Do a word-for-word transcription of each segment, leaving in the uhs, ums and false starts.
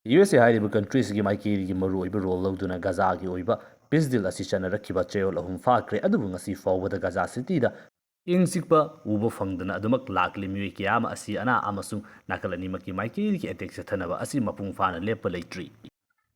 U S ꯑꯦ ꯍꯥꯏꯔꯤꯕ country ꯑꯁꯤꯒꯤ ꯃꯥꯏꯀꯩꯗꯒꯤ ꯃꯔꯨꯑꯣꯏꯕ ꯔꯣꯜ ꯂꯧꯗꯨꯅ ꯒꯖꯥꯒꯤ ꯑꯣꯏꯕ ꯄꯤꯁ ꯗꯤꯜ ꯑꯁꯤ ꯆꯠꯅꯔꯛꯈꯤꯕ ꯆꯌꯣꯜ ꯑꯍꯨꯝ ꯐꯥꯈ꯭ꯔꯦ, ꯑꯗꯨꯕꯨ ꯉꯁꯤ ꯐꯥꯎꯕꯗ ꯒꯖꯥ ꯁꯤꯇꯤꯗ ꯏꯪ ꯆꯤꯛꯄ ꯎꯕ ꯐꯪꯗꯅ ꯑꯗꯨꯃꯛ ꯂꯥꯛꯂꯤ꯫ ꯃꯤꯑꯣꯏ ꯀꯌꯥ ꯑꯃ ꯑꯁꯤ ꯑꯅꯥ ꯑꯃꯁꯨꯡ ꯅꯥꯀꯜ ꯑꯅꯤꯃꯛꯀꯤ ꯃꯥꯏꯀꯩꯗꯒꯤ ꯑꯦꯇꯦꯛ ꯆꯠꯊꯅꯕ ꯑꯁꯤ ꯃꯄꯨꯡ ꯐꯥꯅ ꯂꯦꯞꯄ ꯂꯩꯇ꯭ꯔꯤ꯫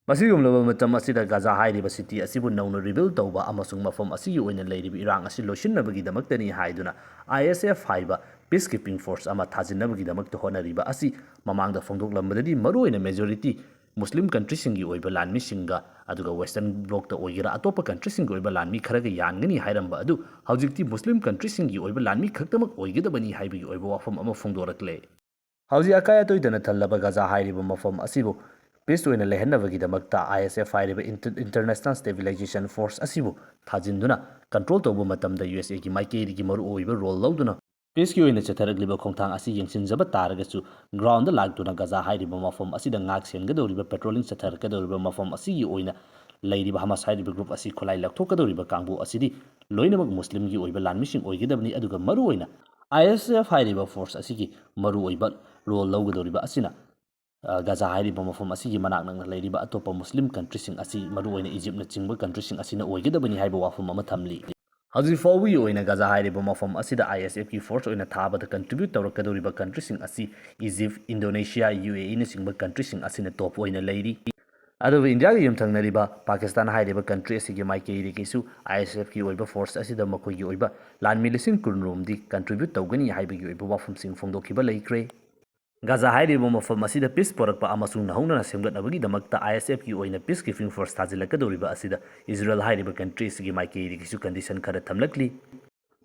ꯃꯁꯤꯒꯨꯝꯂꯕ ꯃꯇꯝ ꯑꯁꯤꯗ ꯒꯖꯥ ꯍꯥꯏꯔꯤꯕ ꯁꯤꯇꯤ ꯑꯁꯤꯕꯨ ꯅꯧꯅ ꯔꯤꯕꯤꯜ ꯇꯧꯕ ꯑꯃꯁꯨꯡ ꯃꯐꯝ ꯑꯁꯤꯒꯤ ꯑꯣꯏꯅ ꯂꯩꯔꯤꯕ ꯏꯔꯥꯡ ꯑꯁꯤ ꯂꯣꯏꯁꯤꯟꯅꯕꯒꯤꯗꯃꯛꯇꯅꯤ ꯍꯥꯏꯗꯨꯅ ꯑꯥꯏ ꯑꯦꯁ ꯑꯦꯐ ꯍꯥꯏꯕ ꯄꯤꯁ ꯀꯤꯄꯤꯡ ꯐꯣꯔꯁ ꯑꯃ ꯊꯥꯖꯤꯟꯅꯕꯒꯤꯗꯃꯛꯇ ꯍꯣꯠꯅꯔꯤꯕ ꯑꯁꯤ ꯃꯃꯥꯡꯗ ꯐꯣꯡꯗꯣꯛꯂꯝꯕꯗꯗꯤ ꯃꯔꯨꯑꯣꯏꯅ ꯃꯦꯖꯣꯔꯤꯇꯤ ꯃꯨꯁꯂꯤꯝ ꯀꯟꯇ꯭ꯔꯤꯁꯤꯡꯒꯤ ꯑꯣꯏꯕ ꯂꯥꯟꯃꯤꯁꯤꯡꯒ ꯑꯗꯨꯒ ꯋꯦꯁꯇꯔꯟ ꯕ꯭ꯂꯣꯛꯇ ꯑꯣꯏꯒꯦꯔꯥ ꯑꯇꯣꯞꯄ ꯀꯟꯇ꯭ꯔꯤꯁꯤꯡꯒꯤ ꯑꯣꯏꯕ ꯂꯥꯟꯃꯤ ꯈꯔꯒ ꯌꯥꯟꯒꯅꯤ ꯍꯥꯏꯔꯝꯕ ꯑꯗꯨ ꯍꯧꯖꯤꯛꯇꯤ ꯃꯨꯁꯂꯤꯝ ꯀꯟꯇ꯭ꯔꯤꯁꯤꯡꯒꯤ ꯑꯣꯏꯕ ꯂꯥꯟꯃꯤ ꯈꯛꯇꯃꯛ ꯑꯣꯏꯒꯗꯕꯅꯤ ꯍꯥꯏꯕꯒꯤ ꯑꯣꯏꯕ ꯋꯥꯐꯝ ꯑꯃ ꯐꯣꯡꯗꯣꯔꯛꯂꯦ꯫ ꯍꯧꯖꯤꯛ ꯑꯀꯥꯏ ꯑꯇꯣꯏꯗꯅ ꯊꯜꯂꯕ ꯒꯖꯥ ꯍꯥꯏꯔꯤꯕ ꯃꯐꯝ ꯑꯁꯤꯕꯨ ꯄꯤꯁ ꯑꯣꯏꯅ ꯂꯩꯍꯟꯅꯕꯒꯤꯗꯃꯛꯇ ꯑꯥꯏ ꯑꯦꯁ ꯑꯦꯐ ꯍꯥꯏꯔꯤꯕ ꯏꯟꯇꯔ-, ꯏꯟꯇꯔꯅꯦꯁꯅꯦꯜ ꯁ꯭ꯇꯦꯕꯤꯂꯥꯏꯖꯦꯁꯟ ꯐꯣꯔꯁ ꯑꯁꯤꯕꯨ ꯊꯥꯖꯤꯟꯗꯨꯅ ꯀꯟꯇ꯭ꯔꯣꯜ ꯇꯧꯕ ꯃꯇꯝꯗ ꯌꯨ ꯑꯦꯁ ꯑꯦꯒꯤ ꯃꯥꯏꯀꯩꯗꯒꯤ ꯃꯔꯨꯑꯣꯏꯕ ꯔꯣꯜ ꯂꯧꯗꯨꯅ ꯄꯤꯁꯀꯤ ꯑꯣꯏꯅ ꯆꯠꯊꯔꯛꯂꯤꯕ ꯈꯣꯡꯊꯥꯡ ꯑꯁꯤ ꯌꯦꯡꯁꯤꯟꯖꯕ ꯇꯥꯔꯒꯁꯨ, ꯒ꯭ꯔꯥꯎꯟꯗ ꯂꯥꯛꯇꯨꯅ ꯒꯖꯥ ꯍꯥꯏꯔꯤꯕ ꯃꯐꯝ ꯑꯁꯤꯗ ꯉꯥꯛ ꯁꯦꯟꯒꯗꯧꯔꯤꯕ, ꯄꯦꯇ꯭ꯔꯣꯂꯤꯡ ꯆꯠꯊꯔꯛꯀꯗꯧꯔꯤꯕ ꯃꯐꯝ ꯑꯁꯤꯒꯤ ꯑꯣꯏꯅ ꯂꯩꯔꯤꯕ ꯍꯃꯥꯁ ꯍꯥꯏꯔꯤꯕ ꯒ꯭ꯔꯨꯞ ꯑꯁꯤ ꯈꯨꯠꯂꯥꯏ ꯂꯧꯊꯣꯛꯀꯗꯧꯔꯤꯕ ꯀꯥꯡꯕꯨ ꯑꯁꯤꯗꯤ ꯂꯣꯏꯅꯃꯛ ꯃꯨꯁꯂꯤꯝꯒꯤ ꯑꯣꯏꯕ ꯂꯥꯟꯃꯤꯁꯤꯡ ꯑꯣꯏꯒꯗꯕꯅꯤ, ꯑꯗꯨꯒ ꯃꯔꯨꯑꯣꯏꯅ ꯑꯥꯏ ꯑꯦꯁ ꯑꯦꯐ ꯍꯥꯏꯔꯤꯕ ꯐꯣꯔꯁ ꯑꯁꯤꯒꯤ ꯃꯔꯨꯑꯣꯏꯕ ꯔꯣꯜ ꯂꯧꯒꯗꯧꯔꯤꯕ ꯑꯁꯤꯅ, ꯑ, ꯒꯖꯥ ꯍꯥꯏꯔꯤꯕ ꯃꯐꯝ ꯑꯁꯤꯒꯤ ꯃꯅꯥꯛ ꯅꯛꯅ ꯂꯩꯔꯤꯕ ꯑꯇꯣꯞꯄ ꯃꯨꯁꯂꯤꯝ ꯀꯟꯇ꯭ꯔꯤꯁꯤꯡ ꯑꯁꯤ, ꯃꯔꯨꯑꯣꯏꯅ ꯏꯖꯤꯞꯅꯆꯤꯡꯕ ꯀꯟꯇ꯭ꯔꯤꯁꯤꯡ ꯑꯁꯤꯅ ꯑꯣꯏꯒꯗꯕꯅꯤ ꯍꯥꯏꯕ ꯋꯥꯐꯝ ꯑꯃ ꯊꯝꯂꯤ꯫ ꯍꯧꯖꯤꯛ ꯐꯥꯎꯕꯒꯤ ꯑꯣꯏꯅ ꯒꯖꯥ ꯍꯥꯏꯔꯤꯕ ꯃꯐꯝ ꯑꯁꯤꯗ ꯑꯥꯏ ꯑꯦꯁ ꯑꯦꯐꯀꯤ ꯐꯣꯔꯁ ꯑꯣꯏꯅ ꯊꯥꯕꯗ ꯀꯟꯇ꯭ꯔꯤꯕ꯭ꯌꯨꯠ ꯇꯧꯔꯛꯀꯗꯧꯔꯤꯕ ꯀꯟꯇ꯭ꯔꯤꯁꯤꯡ ꯑꯁꯤ ꯏꯖꯤꯞ, ꯏꯟꯗꯣꯅꯦꯁꯤꯌꯥ, ꯌꯨ ꯑꯦ ꯏꯅꯆꯤꯡꯕ ꯀꯟꯇ꯭ꯔꯤꯁꯤꯡ ꯑꯁꯤꯅ ꯇꯣꯞ ꯑꯣꯏꯅ ꯂꯩꯔꯤ꯫ ꯑꯗꯨꯒ ꯏꯟꯗꯤꯌꯥꯒ ꯌꯨꯝꯊꯪꯅꯔꯤꯕ ꯄꯥꯀꯤꯁꯇꯥꯟ ꯍꯥꯏꯔꯤꯕ ꯀꯟꯇ꯭ꯔꯤ ꯑꯁꯤꯒꯤ ꯃꯥꯏꯀꯩꯗꯒꯤꯁꯨ ꯑꯥꯏ ꯑꯦꯁ ꯑꯦꯐꯀꯤ ꯑꯣꯏꯕ ꯐꯣꯔꯁ ꯑꯁꯤꯗ ꯃꯈꯣꯏꯒꯤ ꯑꯣꯏꯕ ꯂꯥꯟꯃꯤ ꯂꯤꯁꯤꯡ ꯀꯨꯟꯔꯣꯝꯗꯤ ꯀꯟꯇ꯭ꯔꯤꯕ꯭ꯌꯨꯠ ꯇꯧꯒꯅꯤ ꯍꯥꯏꯕꯒꯤ ꯑꯣꯏꯕ ꯋꯥꯐꯝꯁꯤꯡ ꯐꯣꯡꯗꯣꯛꯈꯤꯕ ꯂꯩꯈ꯭ꯔꯦ꯫ ꯒꯥꯖꯥ ꯍꯥꯏꯔꯤꯕ ꯃꯐꯝ ꯑꯁꯤꯗ ꯄꯤꯁ ꯄꯨꯔꯛꯄ ꯑꯃꯁꯨꯡ ꯅꯧꯍꯧꯅꯅ ꯁꯦꯝꯒꯠꯅꯕꯒꯤꯗꯃꯛꯇ ꯑꯥꯏ ꯑꯦꯁ ꯑꯦꯐꯀꯤ ꯑꯣꯏꯅ ꯄꯤꯁ ꯀꯤꯄꯤꯡ ꯐꯣꯔꯁ ꯊꯥꯖꯤꯜꯂꯛꯀꯗꯧꯔꯤꯕ ꯑꯁꯤꯗ ꯏꯖꯔꯦꯜ ꯍꯥꯏꯔꯤꯕ ꯀꯟꯇ꯭ꯔꯤ ꯑꯁꯤꯒꯤ ꯃꯥꯏꯀꯩꯗꯒꯤꯁꯨ ꯀꯟꯗꯤꯁꯟ ꯈꯔ ꯊꯝꯂꯛꯂꯤ꯫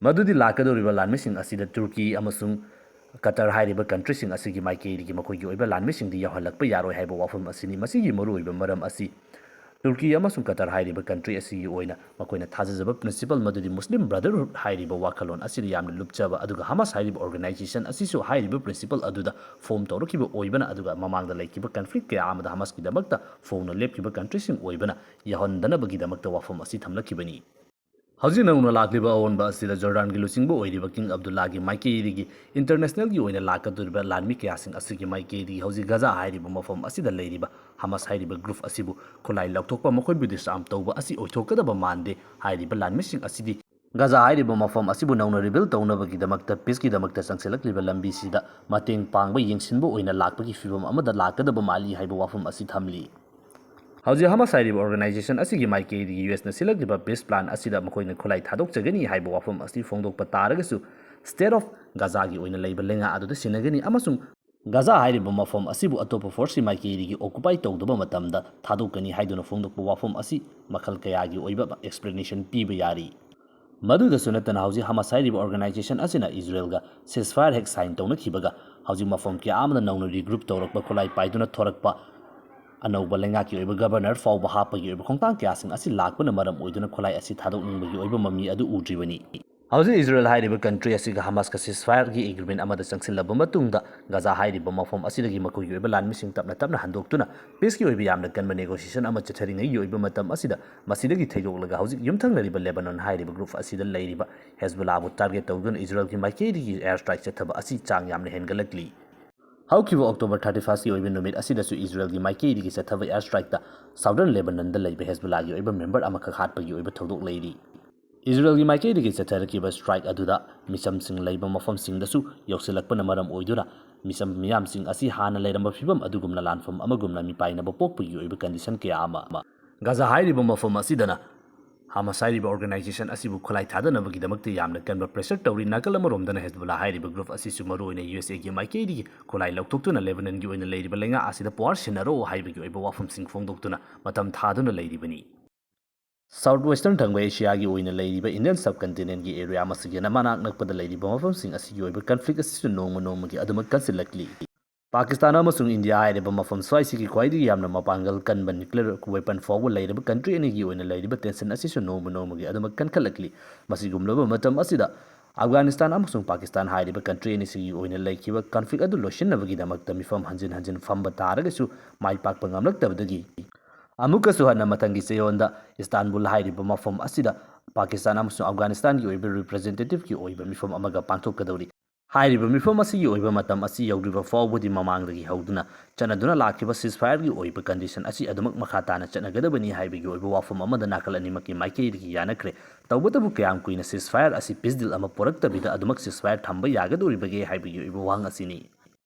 ꯃꯗꯨꯗꯤ ꯂꯥꯛꯀꯗꯧꯔꯤꯕ ꯂꯥꯟꯃꯤꯁꯤꯡ ꯑꯁꯤꯗ ꯇꯨꯔꯀꯤ ꯑꯃꯁꯨꯡ ꯀꯇꯔ ꯍꯥꯏꯔꯤꯕ ꯀꯟꯇ꯭ꯔꯤꯁꯤꯡ ꯑꯁꯤꯒꯤ ꯃꯥꯏꯀꯩꯗꯒꯤ ꯃꯈꯣꯏꯒꯤ ꯑꯣꯏꯕ ꯂꯥꯟꯃꯤꯁꯤꯡꯗꯤ ꯌꯥꯎꯍꯜꯂꯛꯄ ꯌꯥꯔꯣꯏ ꯍꯥꯏꯕ ꯋꯥꯐꯝ ꯑꯁꯤꯅꯤ꯫ ꯃꯁꯤꯒꯤ ꯃꯔꯨꯑꯣꯏꯕ ꯃꯔꯝ ꯑꯁꯤ ꯇꯨꯔꯀꯤ ꯑꯃꯁꯨꯡ ꯀꯇꯔ ꯍꯥꯏꯔꯤꯕ ꯀꯟꯇ꯭ꯔꯤ ꯑꯁꯤꯒꯤ ꯑꯣꯏꯅ ꯃꯈꯣꯏꯅ ꯊꯥꯖꯖꯕ ꯄ꯭ꯔꯤꯟꯁꯤꯄꯜ ꯃꯗꯨꯗꯤ ꯃꯨꯁꯂꯤꯝ ꯕ꯭ꯔꯗꯔꯍꯨꯗ ꯍꯥꯏꯔꯤꯕ ꯋꯥꯈꯜꯂꯣꯟ ꯑꯁꯤꯗ ꯌꯥꯝꯅ ꯂꯨꯞꯆꯕ, ꯑꯗꯨꯒ ꯍꯃꯥꯁ ꯍꯥꯏꯔꯤꯕ ꯑꯣꯔꯒꯅꯥꯏꯖꯦꯁꯟ ꯑꯁꯤꯁꯨ ꯍꯥꯏꯔꯤꯕ ꯄ꯭ꯔꯤꯟꯁꯤꯄꯜ ꯑꯗꯨꯗ ꯐꯣꯝ ꯇꯧꯔꯛꯈꯤꯕ ꯑꯣꯏꯕꯅ, ꯑꯗꯨꯒ ꯃꯃꯥꯡꯗ ꯂꯩꯈꯤꯕ ꯀꯟꯐ꯭ꯂꯤꯛ ꯀꯌꯥ ꯑꯃꯗ ꯍꯃꯥꯁꯀꯤꯗꯃꯛꯇ ꯐꯣꯡꯅ ꯂꯦꯞꯈꯤꯕ ꯀꯟꯇ꯭ꯔꯤꯁꯤꯡ ꯑꯣꯏꯕꯅ ꯌꯥꯎꯍꯟꯗꯅꯕꯒꯤꯗꯃꯛꯇ ꯋꯥꯐꯝ ꯑꯁꯤ ꯊꯝꯂꯛꯈꯤꯕꯅꯤ꯫ ꯍꯧꯖꯤꯛ ꯅꯧꯅ ꯂꯥꯛꯂꯤꯕ ꯑꯑꯣꯟꯕ ꯑꯁꯤꯗ ꯖꯣꯔꯗꯥꯟꯒꯤ ꯂꯨꯆꯤꯡꯕ ꯑꯣꯏꯔꯤꯕ ꯀꯤꯡ ꯑꯕꯗꯨꯜꯂꯥꯒꯤ ꯃꯥꯏꯀꯩꯗꯒꯤ ꯏꯟꯇꯔꯅꯦꯁꯅꯦꯜꯒꯤ ꯑꯣꯏꯅ ꯂꯥꯛꯀꯗꯧꯔꯤꯕ ꯂꯥꯟꯃꯤ ꯀꯌꯥꯁꯤꯡ ꯑꯁꯤꯒꯤ ꯃꯥꯏꯀꯩꯗꯒꯤ ꯍꯧꯖꯤꯛ ꯒꯖꯥ ꯍꯥꯏꯔꯤꯕ ꯃꯐꯝ ꯑꯁꯤꯗ ꯂꯩꯔꯤꯕ ꯍꯃꯥꯁ ꯍꯥꯏꯔꯤꯕ ꯒ꯭ꯔꯨꯞ ꯑꯁꯤꯕꯨ ꯈꯨꯠꯂꯥꯏ ꯂꯧꯊꯣꯛꯄ, ꯃꯈꯣꯏꯕꯨ ꯗꯤꯁꯥꯔꯝ ꯇꯧꯕ ꯑꯁꯤ ꯑꯣꯏꯊꯣꯛꯀꯗꯕ ꯃꯥꯟꯗꯦ꯫ ꯍꯥꯏꯔꯤꯕ ꯂꯥꯟꯃꯤꯁꯤꯡ ꯑꯁꯤꯗꯤ ꯒꯖꯥ ꯍꯥꯏꯔꯤꯕ ꯃꯐꯝ ꯑꯁꯤꯕꯨ ꯅꯧꯅ ꯔꯤꯕꯤꯜ ꯇꯧꯅꯕꯒꯤꯗꯃꯛꯇ ꯄꯤꯁꯀꯤꯗꯃꯛꯇ ꯆꯪꯁꯤꯜꯂꯛꯂꯤꯕ ꯂꯝꯕꯤꯁꯤꯗ ꯃꯇꯦꯡ ꯄꯥꯡꯕ, ꯌꯦꯡꯁꯤꯟꯕ ꯑꯣꯏꯅ ꯂꯥꯛꯄꯒꯤ ꯐꯤꯕꯝ ꯑꯃꯗ ꯂꯥꯛꯀꯗꯕ ꯃꯥꯜꯂꯤ ꯍꯥꯏꯕ ꯋꯥꯐꯝ ꯑꯁꯤ ꯊꯝꯂꯤ꯫ ꯍꯧꯖꯤꯛ ꯍꯃꯥꯁ ꯍꯥꯏꯔꯤꯕ ꯑꯣꯔꯒꯅꯥꯏꯖꯦꯁꯟ ꯑꯁꯤꯒꯤ ꯃꯥꯏꯀꯩꯗꯒꯤ ꯌꯨ ꯑꯦꯁꯅ ꯁꯤꯜꯂꯛꯂꯤꯕ ꯄꯤꯁ ꯄ꯭ꯂꯥꯟ ꯑꯁꯤꯗ ꯃꯈꯣꯏꯅ ꯈꯨꯠꯂꯥꯏ ꯊꯥꯗꯣꯛꯆꯒꯅꯤ ꯍꯥꯏꯕ ꯋꯥꯐꯝ ꯑꯁꯤ ꯐꯣꯡꯗꯣꯛꯄ ꯇꯥꯔꯒꯁꯨ, ꯁ꯭ꯇꯦꯠ ꯑꯣꯐ ꯒꯖꯥꯒꯤ ꯑꯣꯏꯅ ꯂꯩꯕ ꯂꯩꯉꯥꯛ ꯑꯗꯨꯗ ꯁꯤꯟꯅꯒꯅꯤ ꯑꯃꯁꯨꯡ ꯒꯖꯥ ꯍꯥꯏꯔꯤꯕ ꯃꯐꯝ ꯑꯁꯤꯕꯨ ꯑꯇꯣꯞꯄ ꯐꯣꯔꯁꯀꯤ ꯃꯥꯏꯀꯩꯗꯒꯤ ꯑꯣꯀꯨꯄꯥꯏ ꯇꯧꯗꯕ ꯃꯇꯝꯗ ꯊꯥꯗꯣꯛꯀꯅꯤ ꯍꯥꯏꯗꯨꯅ ꯐꯣꯡꯗꯣꯛꯄ ꯋꯥꯐꯝ ꯑꯁꯤ ꯃꯈꯜ ꯀꯌꯥꯒꯤ ꯑꯣꯏꯕ ꯑꯦꯛꯁꯄ꯭ꯂꯦꯅꯦꯁꯟ ꯄꯤꯕ ꯌꯥꯔꯤ꯫ ꯃꯗꯨꯗꯁꯨ ꯅꯠꯇꯅ, ꯍꯧꯖꯤꯛ ꯍꯃꯥꯁ ꯍꯥꯏꯔꯤꯕ ꯑꯣꯔꯒꯅꯥꯏꯖꯦꯁꯟ ꯑꯁꯤꯅ ꯏꯖꯔꯦꯜꯒ ꯁꯤꯁꯐꯥꯌꯔ ꯍꯦꯛ ꯁꯥꯏꯟ ꯇꯧꯅꯈꯤꯕꯒ, ꯍꯧꯖꯤꯛ ꯃꯐꯝ ꯀꯌꯥ ꯑꯃꯗ ꯅꯧꯅ ꯔꯤꯒ꯭ꯔꯨꯞ ꯇꯧꯔꯛꯄ, ꯈꯨꯠꯂꯥꯏ ꯄꯥꯏꯗꯨꯅ ꯊꯣꯔꯛꯄ, ꯑꯅꯧꯕ ꯂꯩꯉꯥꯛꯀꯤ ꯑꯣꯏꯕ ꯒꯕꯔꯅꯔ ꯐꯥꯎꯕ ꯍꯥꯞꯄꯒꯤ ꯑꯣꯏꯕ ꯈꯣꯡꯊꯥꯡ ꯀꯌꯥꯁꯤꯡ ꯑꯁꯤ ꯂꯥꯛꯄꯅ ꯃꯔꯝ ꯑꯣꯏꯗꯨꯅ ꯈꯨꯠꯂꯥꯏ ꯑꯁꯤ ꯊꯥꯗꯣꯛꯅꯤꯡꯕꯒꯤ ꯑꯣꯏꯕ ꯃꯃꯤ ꯑꯗꯨ ꯎꯗ꯭ꯔꯤꯕꯅꯤ꯫ ꯍꯧꯖꯤꯛ ꯏꯖꯔꯦꯜ ꯍꯥꯏꯔꯤꯕ ꯀꯟꯇ꯭ꯔꯤ ꯑꯁꯤꯒ ꯍꯃꯥꯁꯀ ꯁꯤꯁꯐꯥꯌꯔꯒꯤ ꯑꯦꯒ꯭ꯔꯤꯃꯦꯟ ꯑꯃꯗ ꯆꯪꯁꯤꯜꯂꯕ ꯃꯇꯨꯡꯗ, ꯒꯖꯥ ꯍꯥꯏꯔꯤꯕ ꯃꯐꯝ ꯑꯁꯤꯗꯒꯤ ꯃꯈꯣꯏꯒꯤ ꯑꯣꯏꯕ ꯂꯥꯟꯃꯤꯁꯤꯡ ꯇꯞꯅ ꯇꯞꯅ ꯍꯟꯗꯣꯛꯇꯨꯅ ꯄꯤꯁꯀꯤ ꯑꯣꯏꯕ ꯌꯥꯝꯅ ꯀꯟꯕ ꯅꯦꯒꯣꯁꯤꯌꯦꯁꯟ ꯑꯃ ꯆꯠꯊꯔꯤꯉꯩꯒꯤ ꯑꯣꯏꯕ ꯃꯇꯝ ꯑꯁꯤꯗ, ꯃꯁꯤꯗꯒꯤ ꯊꯩꯗꯣꯛꯂꯒ ꯍꯧꯖꯤꯛ ꯌꯨꯝꯊꯪꯅꯔꯤꯕ ꯂꯦꯕꯥꯅꯣꯟ ꯍꯥꯏꯔꯤꯕ ꯒ꯭ꯔꯨꯞ ꯑꯁꯤꯗ ꯂꯩꯔꯤꯕ ꯍꯦꯖꯕꯨꯂꯥꯕꯨ ꯇꯥꯔꯒꯦꯠ ꯇꯧꯗꯨꯅ ꯏꯖꯔꯦꯜꯒꯤ ꯃꯥꯏꯀꯩꯗꯒꯤ ꯑꯦꯌꯔ ꯁ꯭ꯇ꯭ꯔꯥꯏꯛ ꯆꯠꯊꯕ ꯑꯁꯤ ꯆꯥꯡ ꯌꯥꯝꯅ ꯍꯦꯟꯒꯠꯂꯛꯂꯤ꯫ ꯍꯧꯈꯤꯕ ꯑꯣꯛꯇꯣꯕꯔ ꯊꯥꯔꯇꯤ ꯐꯥꯔꯁꯀꯤ ꯑꯣꯏꯕ ꯅꯨꯃꯤꯠ ꯑꯁꯤꯗꯁꯨ ꯏꯖꯔꯦꯜꯒꯤ ꯃꯥꯏꯀꯩꯗꯒꯤ ꯆꯠꯊꯕ ꯑꯦꯌꯔ ꯁ꯭ꯇ꯭ꯔꯥꯏꯛꯇ ꯁꯥꯎꯗꯔꯟ ꯂꯦꯕꯥꯅꯟꯗ ꯂꯩꯕ ꯍꯦꯖꯕꯨꯂꯥꯒꯤ ꯑꯣꯏꯕ ꯃꯦꯝꯕꯔ ꯑꯃꯈꯛ ꯍꯥꯠꯄꯒꯤ ꯑꯣꯏꯕ ꯊꯧꯗꯣꯛ ꯂꯩꯔꯤ꯫ ꯏꯖꯔꯦꯜꯒꯤ ꯃꯥꯏꯀꯩꯗꯒꯤ ꯆꯠꯊꯔꯛꯈꯤꯕ ꯁ꯭ꯇ꯭ꯔꯥꯏꯛ ꯑꯗꯨꯗ ꯃꯤꯆꯝꯁꯤꯡ ꯂꯩꯕ ꯃꯐꯝꯁꯤꯡꯗꯁꯨ ꯌꯧꯁꯤꯜꯂꯛꯄꯅ ꯃꯔꯝ ꯑꯣꯏꯗꯨꯅ, ꯃꯤꯆꯝ ꯃꯤꯌꯥꯝꯁꯤꯡ ꯑꯁꯤ ꯍꯥꯟꯅ ꯂꯩꯔꯝꯕ ꯐꯤꯕꯝ ꯑꯗꯨꯒꯨꯝꯅ ꯂꯥꯟꯐꯝ ꯑꯃꯒꯨꯝꯅ ꯃꯤꯄꯥꯏꯅꯕ ꯄꯣꯛꯄꯒꯤ ꯑꯣꯏꯕ ꯀꯟꯗꯤꯁꯟ ꯀꯌꯥ ꯑꯃ, ꯑꯃ ꯒꯖꯥ ꯍꯥꯏꯔꯤꯕ ꯃꯐꯝ ꯑꯁꯤꯗꯅ ꯍꯃꯥꯁ ꯍꯥꯏꯔꯤꯕ ꯑꯣꯔꯒꯅꯥꯏꯖꯦꯁꯟ ꯑꯁꯤꯕꯨ ꯈꯨꯠꯂꯥꯏ ꯊꯥꯗꯅꯕꯒꯤꯗꯃꯛꯇ ꯌꯥꯝꯅ ꯀꯟꯕ ꯄ꯭ꯔꯦꯁꯔ ꯇꯧꯔꯤ꯫ ꯅꯥꯀꯜ ꯑꯃꯔꯣꯝꯗꯅ ꯍꯦꯖꯕꯨꯂꯥ ꯍꯥꯏꯔꯤꯕ ꯒ꯭ꯔꯨꯞ ꯑꯁꯤꯁꯨ ꯃꯔꯨꯑꯣꯏꯅ ꯌꯨ ꯑꯦꯁ ꯑꯦꯒꯤ ꯃꯥꯏꯀꯩꯗꯒꯤ ꯈꯨꯠꯂꯥꯏ ꯂꯧꯊꯣꯛꯇꯨꯅ ꯂꯦꯕꯥꯅꯟꯒꯤ ꯑꯣꯏꯅ ꯂꯩꯔꯤꯕ ꯂꯩꯉꯥꯛ ꯑꯁꯤꯗ ꯄꯋꯥꯔ ꯁꯤꯟꯅꯔꯣ ꯍꯥꯏꯕꯒꯤ ꯑꯣꯏꯕ ꯋꯥꯐꯝꯁꯤꯡ ꯐꯣꯡꯗꯣꯛꯇꯨꯅ ꯃꯇꯝ ꯊꯥꯗꯨꯅ ꯂꯩꯔꯤꯕꯅꯤ꯫ ꯁꯥꯎꯠ ꯋꯦꯁꯇꯔꯟ ꯊꯪꯕ ꯑꯦꯁꯤꯌꯥꯒꯤ ꯑꯣꯏꯅ ꯂꯩꯔꯤꯕ ꯏꯟꯗꯤꯌꯟ ꯁꯕ ꯀꯟꯇꯤꯅꯦꯟꯒꯤ ꯑꯦꯔꯤꯌꯥ ꯑꯃꯁꯤꯒꯤ ꯃꯅꯥꯛ ꯅꯛꯄꯗ ꯂꯩꯔꯤꯕ ꯃꯐꯝꯁꯤꯡ ꯑꯁꯤꯒꯤ ꯑꯣꯏꯕ ꯀꯟꯐ꯭ꯂꯤꯛ ꯑꯁꯤꯁꯨ ꯅꯣꯡꯃ ꯅꯣꯡꯃꯒꯤ ꯑꯗꯨꯃꯛ ꯀꯟꯁꯤꯜꯂꯛꯂꯤ꯫ ꯄꯥꯀꯤꯁꯇꯥꯟ ꯑꯃꯁꯨꯡ ꯏꯟꯗꯤꯌꯥ ꯍꯥꯏꯔꯤꯕ ꯃꯐꯝ ꯁ꯭ꯋꯥꯏꯁꯤꯒꯤ ꯈ꯭ꯋꯥꯏꯗꯒꯤ ꯌꯥꯝꯅ ꯃꯄꯥꯡꯒꯜ ꯀꯟꯕ ꯅ꯭ꯌꯨꯀ꯭ꯂꯤꯌꯔ ꯋꯦꯄꯟ ꯐꯥꯎꯕ ꯂꯩꯔꯕ ꯀꯟꯇ꯭ꯔꯤ ꯑꯅꯤꯒꯤ ꯑꯣꯏꯅ ꯂꯩꯔꯤꯕ ꯇꯦꯟꯁꯟ ꯑꯁꯤꯁꯨ ꯅꯣꯡꯃ ꯅꯣꯡꯃꯒꯤ ꯑꯗꯨꯃꯛ ꯀꯟꯈꯠꯂꯛꯂꯤ꯫ ꯃꯁꯤꯒꯨꯝꯂꯕ ꯃꯇꯝ ꯑꯁꯤꯗ ꯑꯐꯒꯥꯅꯤꯁꯇꯥꯟ ꯑꯃꯁꯨꯡ ꯄꯥꯀꯤꯁꯇꯥꯟ ꯍꯥꯏꯔꯤꯕ ꯀꯟꯇ꯭ꯔꯤ ꯑꯅꯤꯁꯤꯒꯤ ꯑꯣꯏꯅ ꯂꯩꯈꯤꯕ ꯀꯟꯐ꯭ꯂꯤꯛ ꯑꯗꯨ ꯂꯣꯏꯁꯤꯟꯅꯕꯒꯤꯗꯃꯛꯇ ꯃꯤꯐꯝ ꯍꯟꯖꯤꯟ ꯍꯟꯖꯤꯟ ꯐꯝꯕ ꯇꯥꯔꯒꯁꯨ ꯃꯥꯏ ꯄꯥꯛꯄ ꯉꯝꯂꯛꯇꯕꯗꯒꯤ, ꯑꯃꯨꯛꯀꯁꯨ ꯍꯟꯅ ꯃꯊꯪꯒꯤ ꯆꯌꯣꯜꯗ ꯏꯁꯇꯥꯟꯕꯨꯜ ꯍꯥꯏꯔꯤꯕ ꯃꯐꯝ ꯑꯁꯤꯗ ꯄꯥꯀꯤꯁꯇꯥꯟ ꯑꯃꯁꯨꯡ ꯑꯐꯒꯥꯅꯤꯁꯇꯥꯟꯒꯤ ꯑꯣꯏꯕ representative ꯀꯤ ꯑꯣꯏꯕ ꯃꯤꯐꯝ ꯑꯃꯒ ꯄꯥꯡꯊꯣꯛꯀꯗꯧꯔꯤ꯫ ꯍꯥꯏꯔꯤꯕ ꯃꯤꯐꯝ ꯑꯁꯤꯒꯤ ꯑꯣꯏꯕ ꯃꯇꯝ ꯑꯁꯤ ꯌꯧꯗ꯭ꯔꯤꯕ ꯐꯥꯎꯕꯗꯤ ꯃꯃꯥꯡꯗꯒꯤ ꯍꯧꯗꯨꯅ ꯆꯠꯅꯗꯨꯅ ꯂꯥꯛꯈꯤꯕ ceasefire ꯒꯤ ꯑꯣꯏꯕ condition ꯑꯁꯤ ꯑꯗꯨꯃꯛ ꯃꯈꯥ ꯇꯥꯅ ꯆꯠꯅꯒꯗꯕꯅꯤ ꯍꯥꯏꯕꯒꯤ ꯑꯣꯏꯕ ꯋꯥꯐꯝ ꯑꯃꯗ ꯅꯥꯀꯜ ꯑꯅꯤꯃꯛꯀꯤ ꯃꯥꯏꯀꯩꯗꯒꯤ ꯌꯥꯅꯈ꯭ꯔꯦ꯫ ꯇꯧꯕꯇꯕꯨ ꯀꯌꯥꯝ ꯀꯨꯏꯅ ceasefire ꯑꯁꯤ peace deal ꯑꯃ ꯄꯨꯔꯛꯇꯕꯤꯗ ꯑꯗꯨꯃꯛ ceasefire ꯊꯝꯕ ꯌꯥꯒꯗꯧꯔꯤꯕꯒꯦ ꯍꯥꯏꯕꯒꯤ ꯑꯣꯏꯕ ꯋꯥꯍꯪ ꯑꯁꯤꯅꯤ꯫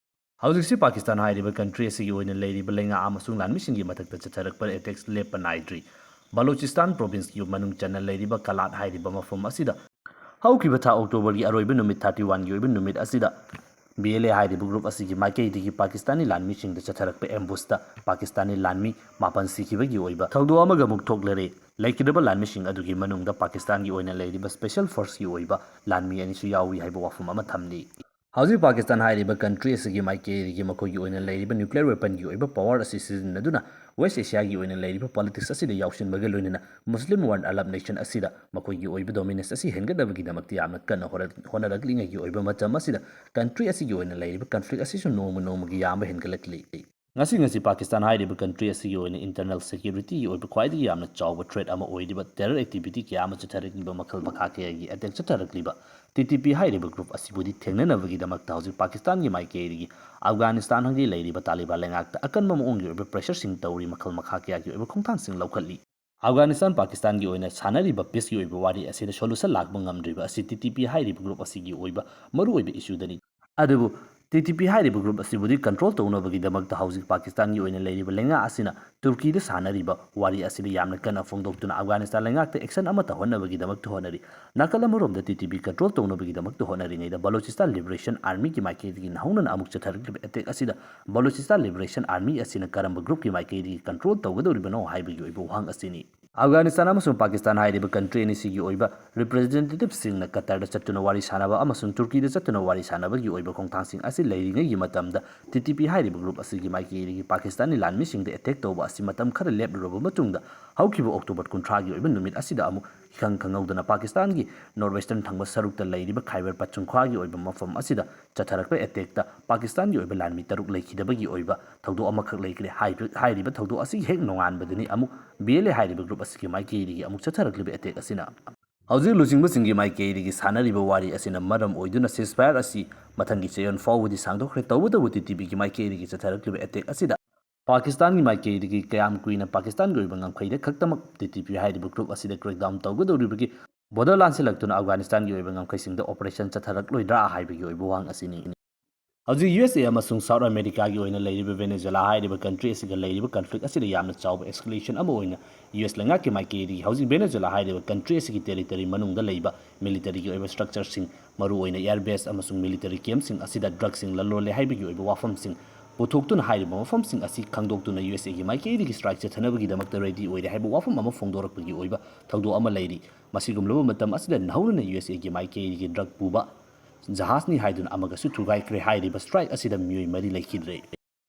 ꯍꯧꯖꯤꯛꯁꯤ ꯄꯥꯀꯤꯁꯇꯥꯟ ꯍꯥꯏꯔꯤꯕ country ꯑꯁꯤꯒꯤ ꯑꯣꯏꯅ ꯂꯩꯔꯤꯕ ꯂꯩꯉꯥꯛ ꯑꯃꯁꯨꯡ ꯂꯥꯟꯃꯤꯁꯤꯡꯒꯤ ꯃꯊꯛꯇ ꯆꯠꯊꯔꯛꯄ attacks ꯂꯦꯞꯄ ꯅꯥꯏꯗ꯭ꯔꯤ꯫ ꯕꯂꯣꯆꯤꯁꯇꯥꯟ province ꯀꯤ ꯃꯅꯨꯡ ꯆꯟꯅ ꯂꯩꯔꯤꯕ ꯀꯂꯥꯠ ꯍꯥꯏꯔꯤꯕ ꯃꯐꯝ ꯑꯁꯤꯗ ꯍꯧꯈꯤꯕ ꯊꯥ October ꯒꯤ ꯑꯔꯣꯏꯕ ꯅꯨꯃꯤꯠ thirty one ꯒꯤ ꯑꯣꯏꯕ ꯅꯨꯃꯤꯠ ꯑꯁꯤꯗ B L A ꯍꯥꯏꯔꯤꯕ group ꯑꯁꯤꯒꯤ ꯃꯥꯏꯀꯩꯗꯒꯤ ꯄꯥꯀꯤꯁꯇꯥꯅꯤ ꯂꯥꯟꯃꯤꯁꯤꯡꯗ ꯆꯠꯊꯔꯛꯄ ambush ꯇ ꯄꯥꯀꯤꯁꯇꯥꯅꯤ ꯂꯥꯟꯃꯤ ꯃꯥꯄꯟ ꯁꯤꯈꯤꯕꯒꯤ ꯑꯣꯏꯕ ꯊꯧꯗꯣꯛ ꯑꯃꯒ ꯑꯃꯨꯛ ꯊꯣꯛꯂꯔꯦ꯫ ꯂꯩꯈꯤꯗꯕ ꯂꯥꯟꯃꯤꯁꯤꯡ ꯑꯗꯨꯒꯤ ꯃꯅꯨꯡꯗ ꯄꯥꯀꯤꯁꯇꯥꯟꯒꯤ ꯑꯣꯏꯅ ꯂꯩꯔꯤꯕ special force ꯀꯤ ꯑꯣꯏꯕ ꯂꯥꯟꯃꯤ ꯑꯅꯤꯁꯨ ꯌꯥꯎꯏ ꯍꯥꯏꯕ ꯋꯥꯐꯝ ꯑꯃ ꯊꯝꯂꯤ꯫ ꯍꯧꯖꯤꯛ ꯄꯥꯀꯤꯁꯇꯥꯟ ꯍꯥꯏꯔꯤꯕ country ꯑꯁꯤꯒꯤ ꯃꯥꯏꯀꯩꯗꯒꯤ ꯃꯈꯣꯏꯒꯤ ꯑꯣꯏꯅ ꯂꯩꯔꯤꯕ nuclear weapon ꯒꯤ ꯑꯣꯏꯕ power ꯑꯁꯤ ꯁꯤꯖꯤꯟꯅꯗꯨꯅ West Asia ꯒꯤ ꯑꯣꯏꯅ ꯂꯩꯔꯤꯕ politics ꯑꯁꯤꯗ ꯌꯥꯎꯁꯤꯟꯕꯒ ꯂꯣꯏꯅꯅ Muslim world Arab nation ꯑꯁꯤꯗ ꯃꯈꯣꯏꯒꯤ ꯑꯣꯏꯕ dominance ꯑꯁꯤ ꯍꯦꯟꯒꯠꯅꯕꯒꯤꯗꯃꯛꯇ ꯌꯥꯝꯅ ꯀꯟꯅ ꯍꯣꯠꯅ-, ꯍꯣꯠꯅꯔꯛꯂꯤꯉꯩꯒꯤ ꯑꯣꯏꯕ ꯃꯇꯝ ꯑꯁꯤꯗ country ꯑꯁꯤꯒꯤ ꯑꯣꯏꯅ ꯂꯩꯔꯤꯕ conflict ꯑꯁꯤꯁꯨ ꯅꯣꯡꯃ ꯅꯣꯡꯃꯒꯤ ꯌꯥꯝꯕ ꯍꯦꯟꯒꯠꯂꯛꯂꯤ꯫ ꯉꯁꯤ ꯉꯁꯤ ꯄꯥꯀꯤꯁꯇꯥꯟ ꯍꯥꯏꯔꯤꯕ country ꯑꯁꯤꯒꯤ ꯑꯣꯏꯅ internal security ꯒꯤ ꯑꯣꯏꯕ ꯈ꯭ꯋꯥꯏꯗꯒꯤ ꯌꯥꯝꯅ ꯆꯥꯎꯕ threat ꯑꯃ ꯑꯣꯏꯔꯤꯕ terror activity ꯀꯌꯥ ꯑꯃ ꯆꯠꯊꯔꯛꯂꯤꯕ, ꯃꯈꯜ ꯃꯈꯥ ꯀꯌꯥꯒꯤ attack ꯆꯠꯊꯔꯛꯂꯤꯕ T T P ꯍꯥꯏꯔꯤꯕ group ꯑꯁꯤꯕꯨꯗꯤ ꯊꯦꯡꯅꯅꯕꯒꯤꯗꯃꯛꯇ ꯍꯧꯖꯤꯛ ꯄꯥꯀꯤꯁꯇꯥꯟꯒꯤ ꯃꯥꯏꯀꯩꯗꯒꯤ ꯑꯐꯒꯥꯅꯤꯁꯇꯥꯟꯒꯤ ꯂꯩꯔꯤꯕ ꯇꯥꯂꯤꯕꯥꯟ ꯂꯩꯉꯥꯛꯇ ꯑꯀꯟꯕ ꯃꯑꯣꯡꯒꯤ ꯑꯣꯏꯕ pressure ꯁꯤꯡ ꯇꯧꯔꯤ, ꯃꯈꯜ ꯃꯈꯥ ꯀꯌꯥꯒꯤ ꯑꯣꯏꯕ ꯈꯣꯡꯊꯥꯡꯁꯤꯡ ꯂꯧꯈꯠꯂꯤ꯫ ꯑꯐꯒꯥꯅꯤꯁꯇꯥꯟ ꯄꯥꯀꯤꯁꯇꯥꯟꯒꯤ ꯑꯣꯏꯅ ꯁꯥꯟꯅꯔꯤꯕ peace ꯀꯤ ꯑꯣꯏꯕ ꯋꯥꯔꯤ ꯑꯁꯤꯗ solution ꯂꯥꯛꯄ ꯉꯝꯗ꯭ꯔꯤꯕ ꯑꯁꯤ T T P ꯍꯥꯏꯔꯤꯕ group ꯑꯁꯤꯒꯤ ꯑꯣꯏꯕ ꯃꯔꯨꯑꯣꯏꯕ issue ꯗꯅꯤ꯫ ꯑꯗꯨꯕꯨ T T P ꯍꯥꯏꯔꯤꯕ group ꯑꯁꯤꯕꯨꯗꯤ control ꯇꯧꯅꯕꯒꯤꯗꯃꯛꯇ ꯍꯧꯖꯤꯛ ꯄꯥꯀꯤꯁꯇꯥꯟꯒꯤ ꯑꯣꯏꯅ ꯂꯩꯔꯤꯕ ꯂꯩꯉꯥꯛ ꯑꯁꯤꯅ ꯇꯨꯔꯀꯤꯗ ꯁꯥꯟꯅꯔꯤꯕ ꯋꯥꯔꯤ ꯑꯁꯤꯗ ꯌꯥꯝꯅ ꯀꯟꯅ ꯐꯣꯡꯗꯣꯛꯇꯨꯅ ꯑꯐꯒꯥꯅꯤꯁꯇꯥꯟ ꯂꯩꯉꯥꯛꯇ action ꯑꯃ ꯇꯧꯍꯟꯅꯕꯒꯤꯗꯃꯛꯇ ꯍꯣꯠꯅꯔꯤ꯫ ꯅꯥꯀꯜ ꯑꯃꯔꯣꯝꯗ T T P control ꯇꯧꯅꯕꯒꯤꯗꯃꯛꯇ ꯍꯣꯠꯅꯔꯤꯉꯩꯗ Balochistan Liberation Army ꯒꯤ ꯃꯥꯏꯀꯩꯗꯒꯤ ꯅꯧꯍꯧꯅꯅ ꯑꯃꯨꯛ ꯆꯠꯊꯔꯛꯂꯤꯕ attack ꯑꯁꯤꯗ Balochistan Liberation Army ꯑꯁꯤꯅ ꯀꯔꯝꯕ group ꯀꯤ ꯃꯥꯏꯀꯩꯗꯒꯤ control ꯇꯧꯒꯗꯧꯔꯤꯕꯅꯣ ꯍꯥꯏꯕꯒꯤ ꯑꯣꯏꯕ ꯋꯥꯍꯪ ꯑꯁꯤꯅꯤ꯫ ꯑꯐꯒꯥꯅꯤꯁꯇꯥꯟ ꯑꯃꯁꯨꯡ ꯄꯥꯀꯤꯁꯇꯥꯟ ꯍꯥꯏꯔꯤꯕ country ꯑꯅꯤꯁꯤꯒꯤ ꯑꯣꯏꯕ representative ꯁꯤꯡꯅ ꯀꯇꯔꯗ ꯆꯠꯇꯨꯅ ꯋꯥꯔꯤ ꯁꯥꯅꯕ ꯑꯃꯁꯨꯡ ꯇꯨꯔꯀꯤꯗ ꯆꯠꯇꯨꯅ ꯋꯥꯔꯤ ꯁꯥꯅꯕꯒꯤ ꯑꯣꯏꯕ ꯈꯣꯡꯊꯥꯡꯁꯤꯡ ꯑꯁꯤ ꯂꯩꯔꯤꯉꯩꯒꯤ ꯃꯇꯝꯗ T T P ꯍꯥꯏꯔꯤꯕ group ꯑꯁꯤꯒꯤ ꯃꯥꯏꯀꯩꯗꯒꯤ ꯄꯥꯀꯤꯁꯇꯥꯟꯒꯤ ꯂꯥꯟꯃꯤꯁꯤꯡꯗ attack ꯇꯧꯕ ꯑꯁꯤ ꯃꯇꯝ ꯈꯔ ꯂꯦꯞꯂꯨꯔꯕ ꯃꯇꯨꯡꯗ, ꯍꯧꯈꯤꯕ October ꯀꯨꯟꯊ꯭ꯔꯥꯒꯤ ꯑꯣꯏꯕ ꯅꯨꯃꯤꯠ ꯑꯁꯤꯗ ꯑꯃꯨꯛ ꯏꯈꯪ ꯈꯪꯍꯧꯗꯅ ꯄꯥꯀꯤꯁꯇꯥꯟꯒꯤ north western ꯊꯪꯕ ꯁꯔꯨꯛꯇ ꯂꯩꯔꯤꯕ ꯈꯥꯏꯕꯔ ꯄꯥꯈꯇꯨꯟꯈ꯭ꯋꯥꯒꯤ ꯑꯣꯏꯕ ꯃꯐꯝ ꯑꯁꯤꯗ ꯆꯠꯊꯔꯛꯄ attack ꯇ ꯄꯥꯀꯤꯁꯇꯥꯟꯒꯤ ꯑꯣꯏꯕ ꯂꯥꯟꯃꯤ ꯇꯔꯨꯛ ꯂꯩꯈꯤꯗꯕꯒꯤ ꯑꯣꯏꯕ ꯊꯧꯗꯣꯛ ꯑꯃꯈꯛ ꯂꯩꯈ꯭ꯔꯦ꯫ ꯍꯥꯏꯔꯤꯕ, ꯍꯥꯏꯔꯤꯕ ꯊꯧꯗꯣꯛ ꯑꯁꯤꯒꯤ ꯍꯦꯛ ꯅꯣꯡꯉꯥꯟꯕꯗꯅꯤ ꯑꯃꯨꯛ B L A ꯍꯥꯏꯔꯤꯕ group ꯑꯁꯤꯒꯤ ꯃꯥꯏꯀꯩꯗꯒꯤ ꯑꯃꯨꯛ ꯆꯠꯊꯔꯛꯂꯤꯕ attack ꯑꯁꯤꯅ꯫ ꯍꯧꯖꯤꯛ ꯂꯨꯆꯤꯡꯕꯁꯤꯡꯒꯤ ꯃꯥꯏꯀꯩꯗꯒꯤ ꯁꯥꯟꯅꯔꯤꯕ ꯋꯥꯔꯤ ꯑꯁꯤꯅ ꯃꯔꯝ ꯑꯣꯏꯗꯨꯅ ceasefire ꯑꯁꯤ ꯃꯊꯪꯒꯤ ꯆꯌꯣꯜ ꯐꯥꯎꯕꯗꯤ ꯁꯥꯡꯗꯣꯛꯈ꯭ꯔꯦ꯫ ꯇꯧꯕꯇꯕꯨ ꯇꯤ ꯇꯤ ꯄꯤꯒꯤ ꯃꯥꯏꯀꯩꯗꯒꯤ ꯆꯠꯊꯔꯛꯂꯤꯕ attack ꯑꯁꯤꯗ ꯄꯥꯀꯤꯁꯇꯥꯟꯒꯤ ꯃꯥꯏꯀꯩꯗꯒꯤ ꯀꯌꯥꯝ ꯀꯨꯏꯅ ꯄꯥꯀꯤꯁꯇꯥꯟꯒꯤ ꯑꯣꯏꯕ ꯉꯝꯈꯩꯗ ꯈꯛꯇꯃꯛ ꯇꯤ ꯇꯤ ꯄꯤ ꯍꯥꯏꯔꯤꯕ group ꯑꯁꯤꯗ crackdown ꯇꯧꯒꯗꯧꯔꯤꯕꯒꯤ border ꯂꯥꯟꯁꯤꯜꯂꯛꯇꯨꯅ ꯑꯐꯒꯥꯅꯤꯁꯇꯥꯟꯒꯤ ꯑꯣꯏꯕ ꯉꯝꯈꯩꯁꯤꯡꯗ operation ꯆꯠꯊꯔꯛꯂꯣꯏꯗ꯭ꯔꯥ ꯍꯥꯏꯕꯒꯤ ꯑꯣꯏꯕ ꯋꯥꯍꯪ ꯑꯁꯤꯅꯤ꯫ ꯍꯧꯖꯤꯛ ꯌꯨ ꯑꯦꯁ ꯑꯦ ꯑꯃꯁꯨꯡ South Americaꯒꯤ ꯑꯣꯏꯅ ꯂꯩꯔꯤꯕ Venezuela ꯍꯥꯏꯔꯤꯕ country ꯑꯁꯤꯒ ꯂꯩꯔꯤꯕ conflict ꯑꯁꯤꯗ ꯌꯥꯝꯅ ꯆꯥꯎꯕ escalation ꯑꯃ ꯑꯣꯏꯅ ꯌꯨ ꯑꯦꯁ ꯂꯩꯉꯥꯛꯀꯤ ꯃꯥꯏꯀꯩꯗꯒꯤ ꯍꯧꯖꯤꯛ Venezuela ꯍꯥꯏꯔꯤꯕ country ꯑꯁꯤꯒꯤ territory ꯃꯅꯨꯡꯗ ꯂꯩꯕ militaryꯒꯤ ꯑꯣꯏꯕ structureꯁꯤꯡ, ꯃꯔꯨꯑꯣꯏꯅ air base ꯑꯃꯁꯨꯡ military campꯁꯤꯡ ꯑꯁꯤꯗ drugꯁꯤꯡ ꯂꯂꯣꯜꯂꯦ ꯍꯥꯏꯕꯒꯤ ꯑꯣꯏꯕ ꯋꯥꯐꯝꯁꯤꯡ ꯄꯨꯊꯣꯛꯇꯨꯅ ꯍꯥꯏꯔꯤꯕ ꯃꯐꯝꯁꯤꯡ ꯑꯁꯤ ꯈꯪꯗꯣꯛꯇꯨꯅ ꯌꯨ ꯑꯦꯁ ꯑꯦꯒꯤ ꯃꯥꯏꯀꯩꯗꯒꯤ strike ꯆꯠꯊꯅꯕꯒꯤꯗꯃꯛꯇ ready ꯑꯣꯏꯔꯦ ꯍꯥꯏꯕ ꯋꯥꯐꯝ ꯑꯃ ꯐꯣꯡꯗꯣꯔꯛꯄꯒꯤ ꯑꯣꯏꯕ ꯊꯧꯗꯣꯛ ꯑꯃ ꯂꯩꯔꯤ꯫ ꯃꯁꯤꯒꯨꯝꯂꯕ ꯃꯇꯝ ꯑꯁꯤꯗ ꯅꯧꯅꯅ ꯌꯨ ꯑꯦꯁ ꯑꯦꯒꯤ ꯃꯥꯏꯀꯩꯗꯒꯤ drug ꯄꯨꯕ ꯖꯍꯥꯖꯅꯤ ꯍꯥꯏꯗꯨꯅ ꯑꯃꯒꯁꯨ ꯊꯨꯒꯥꯏꯈ꯭ꯔꯦ꯫ ꯍꯥꯏꯔꯤꯕ strike ꯑꯁꯤꯗ ꯃꯤꯑꯣꯏ ꯃꯔꯤ ꯂꯩꯈꯤꯗ꯭ꯔꯦ꯫